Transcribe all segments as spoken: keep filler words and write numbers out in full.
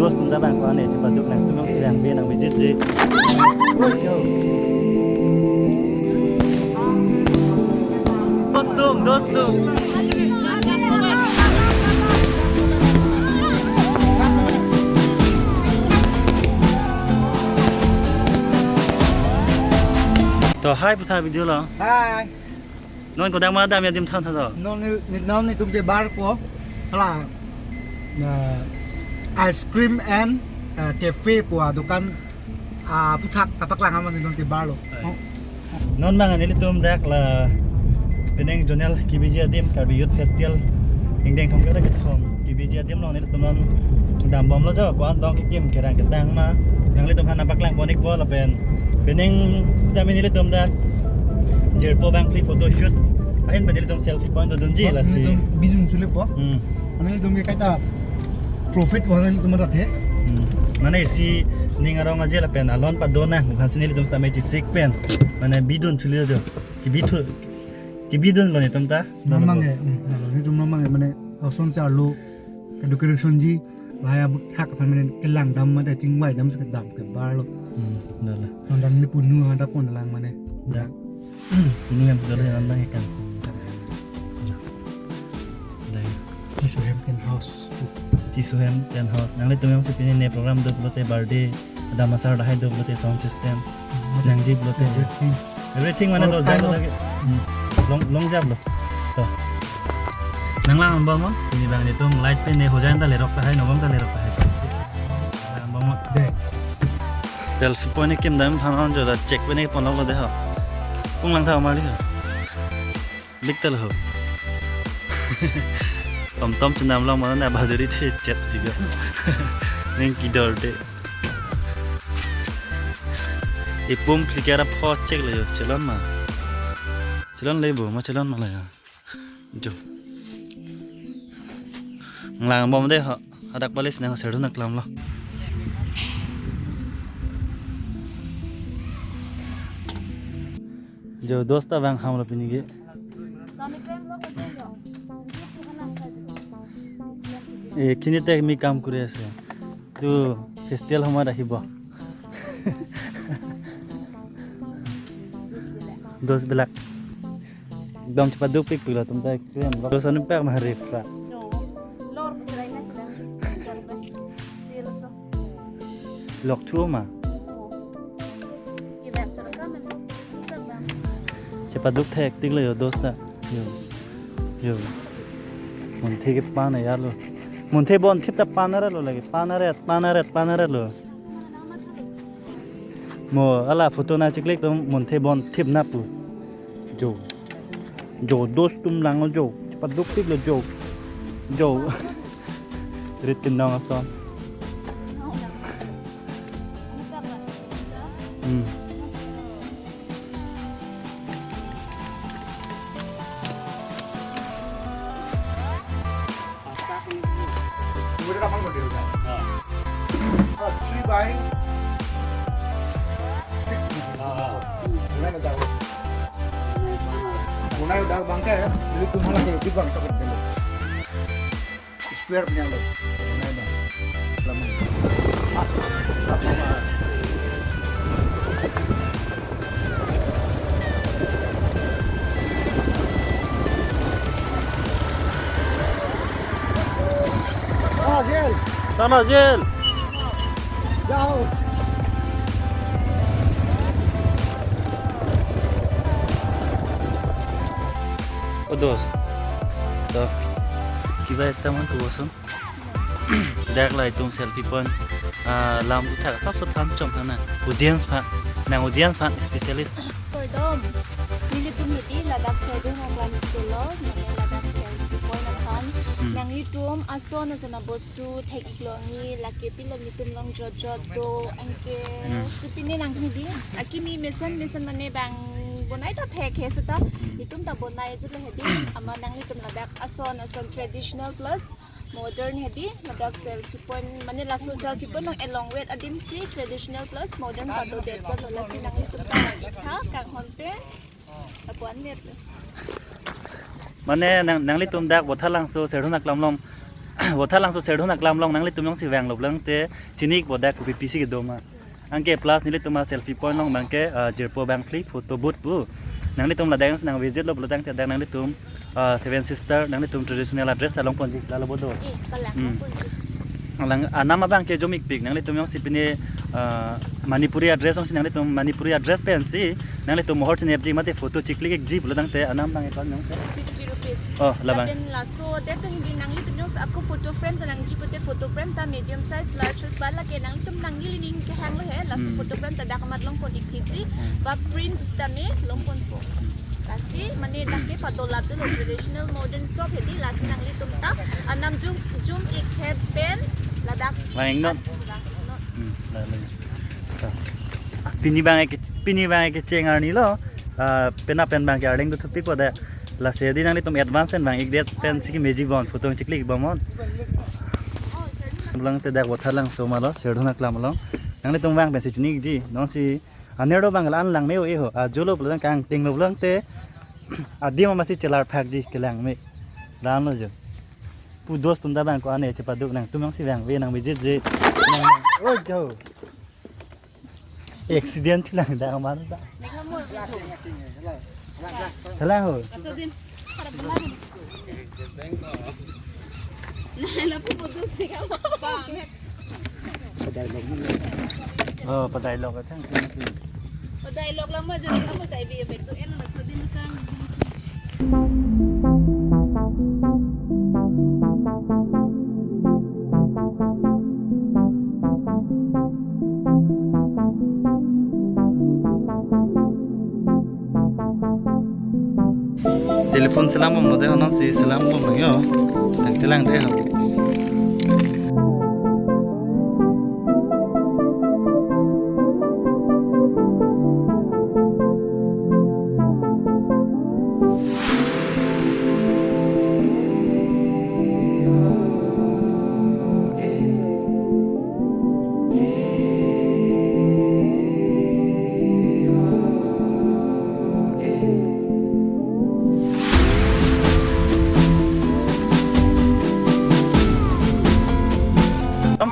Dos atum ta bang ko-an ne chepaduk nangtum, nang si nang be nang be je je. Dos atum, dos atum. To, hi putha video lo. Hi. Non kodak ma dam adim than tha to. Non ni, ni, non netum ke bar ko. Hala, eh, ice cream and, eh, cafe pu adukan, ah, aphuthak kapaklang amat si non ke bar lo. Hai. Oh. Non bang nelitum dak la penang zonal K B G adim, Karbi Youth Festival ingdeng thomkep ra kethom K B G adim along nelitum non dambomlo jo, ko-an tong kekim kerang ketang ma. Nanglitum aphan nangpaklang pon-ikpo lapen penang sitame nelitum dak jirpo bangphli photoshoot ahin pen nelitum selfie point dodunji. Ba, lasi nelitum bidun chule po. Hmm. Mane nelitum ke kaita profit wala nelitum rat he. Hmm. Mane isi ning arong aje lapen alon padon nang, aphan si nelitum sitame chesik pen mane bidun chule jo. Kebithu, kebidunlo netum ta. Mamang e, hmm, lalo netum mamang e, mane ason si arlo ke decoration ji, lahai aphuthak aphan mane kelang dam mate chingvai dam si kedam ke bar lo. Hmm, lalo. Nang dam ni punu ha da pon lang mane. Da. Punu hem si dolo hem nang ikan. Da. Tisu hem tent house. Tisu hem tent house. Nanglitum jongsi pini ne program do pulote, birthday, adam asar lahai do pulote, sound system. Hmm. Nangji pulote. Everything. Everything mane all to kind jablo of lagi. Hmm. Long, long jablo. To. Nanglangbom mo? Pini bang netum light pen ne hojan ta lerok tahai, nobom ta lerok tahai. Nanglangbom mo? De. Selfie point kekim dam aphan non jo da check pen ne ponloklo de ho. Kung lang tha mali ho. Lik ta lo ho. Tom tom chenam long mane na baduri the chet tiga. Ning kidor de. Ipum flicker apho check lo jo, chelon ma. Chelon le bo, ma chelon ma la ya. Jo. Nanglangbom de ho. Hadak palis nang serdun aklam lo. Jo, dos ta bang hamlo pini ke. Ye kini tak mi kam kuri ase. Tu festival hamar ahibo. Dos bilak. Ekdom chepaduk pikpik lo atum ta krim. Dos anu pek ma hari fra. Lor pusrai na sila. Lok thu ma. Chepaduk thektik lo jo dos ta. Jo. Jo. Monthe ke pan ya lo. Monthe bonthip ta pan ara lo lagi. Pan ara, pan ara, pan ara lo. Mo hala photo nangcheklik atum monthe bonthip na pu. Jo. Jo, dos atum lang jo. Chepaduk piklo jo. Jo. Rit kenong ason. Hmm. Three by six. Bunai udah bangke, jadi tumhala ke di bang tak ada. Square punya lo. Nah, nah. Lama. Ah, Jel. Sana, Jel. Jauh. O dos. To. Kiba ekta man tu bosun. Dak la itum selfie point, ah, lam uthak sap sap tham chom thana. Audience pha, nang audience pha specialist. Kardom. Nelitum hedi ladak Serdung Aklam School lo, neli ladak selfie point aphan. Hmm. Nanglitum ason ason abostu thek-ik longi, lake pilo nelitum long jot jot do, anke. Hmm. Sipini nang hedi. Akimi mesen mesen mane bang Bonai ta thek he seta, itum ta bonai jut lo hedi, amat nanglitum ladak ason ason traditional plus modern hedi, ladak selfie point, mane laso selfie point along wet adim si traditional plus modern pado det jut lo, lasi nanglitum ta tha kanghon pen, apuan net lo. Mane nang, nanglitum dak Vothatlangso Serdihun Aklam along, Vothatlangso Serdihun Aklam along nanglitum jongsi vanglo pulang te chini-ikpo dak kopi pisi kedo ma. Anke plus nelitum a selfie point along abangke, ah, jirpo bangphli photo booth pu. Nanglitum ladak jongsi nang visit lo pulo tangte dak nanglitum, ah, Seven Sister nanglitum traditional address ta longponji, lalo bodo. Eh, kalang Hmm. longponji. Alang anam abangke jom-ikpik, nanglitum jongsi pine, ah, Manipuri address jongsi nanglitum Manipuri address pensi nanglitum mohor chinepji mate photo chiklik-ikji pulo tangte anam abang ekon jongsi. Fifty rupees. Oh, labang. Lapen laso det ta hindi nanglitum jongsi ako photo frame ta nangji pute photo frame ta medium size, large size ba lake nanglitum nangji ili ning kehang lo he, laso Hmm. photo frame ta dak amat longpon-ikji, Hmm. ba print sitame longponpo. Lasi mane dak ke padolap jut lo traditional modern shop hedi, lasi nanglitum ta anam jom, jom-ik he pen ladak. Vang non. As-, vang non. Hmm, la, la. Ta. Pini abangke, pini abangke cheng arni lo. Ah, penap pen abangke arleng do thupikpo de. Lasi hedi nanglitum advance pen vang-ikdet pensi kemeji bon, photo chiklik bom non. Pulang te dak Vothatlangso ma lo, Serdihun Aklam along. Nanglitum vang pensi chini-ikji, non si anerlo abang la-an lang me-o-e ho, ajo lo pulang kangting lo pulang te, adim amatsi chelar phakji kelang me. La-an lo jo. Pu dos atum ta abang ko-an e chepadu nangtum jongsi vangve nang vijit je. Nang, oh jo. Accident lang da kamar ta. Thalang ho. Oh, padailok ka thang. Padailok lang ma jeng, kamu tai bi bek tu en na so din kang. Telephone selam bom lo de, hono si selam bom lo yo. Tang chelang de ho.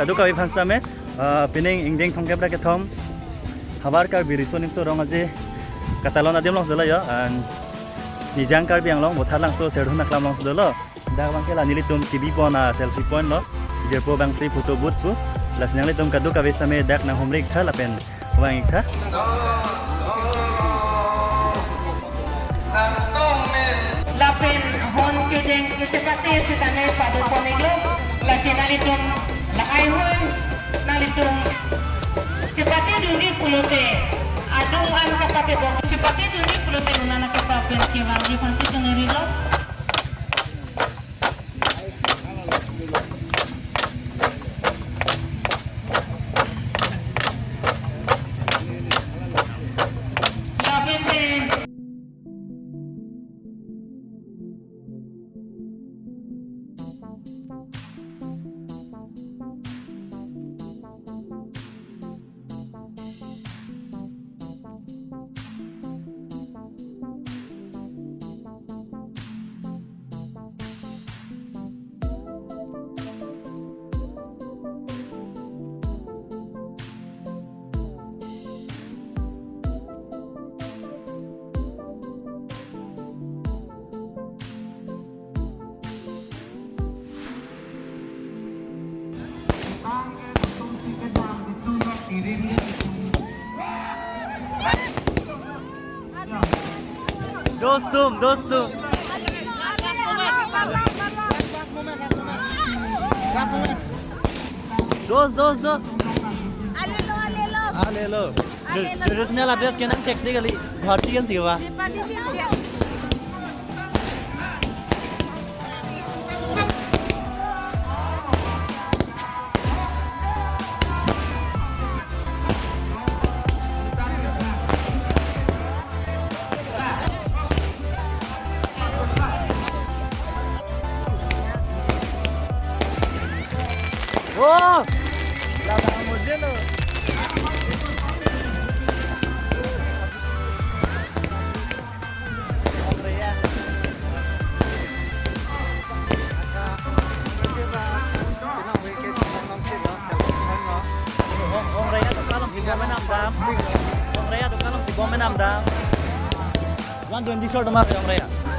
Kadokave aphan sitame, ah, pining ingdeng thomkep ra kethom Havar Karbi Riso Nimso Rong Aje katalon adim along si dolo yo, and Nijang Karbi Anglong Vothatlangso Serdihun Aklam along si dolo. Dak abangke la nelitum kebi pon a selfie point lo, jirpo bangphli photo booth pu. Lasi nanglitum kadokave sitame dak nanghumri-iktha lapen vang-iktha. Lapen hon kejeng kachepate sitame pado pon-iklo, lasi nanglitum lahai hon nanglitum chepate dunji pulote adung an kapate bok chepate dunji pulote unan akapa pen kevangji aphansi chongneri lo. Dostum, dostum. Dos, dos, dos. Alelo, alelo. Alelo. Alelo. Traditional address kenang check di kali. Bharti kan sih, Pak? Oh! Hong Raya do kalom si bomnam dam. Hong Raya do kalom si bomnam dam. One twenty short ma Hong Raya.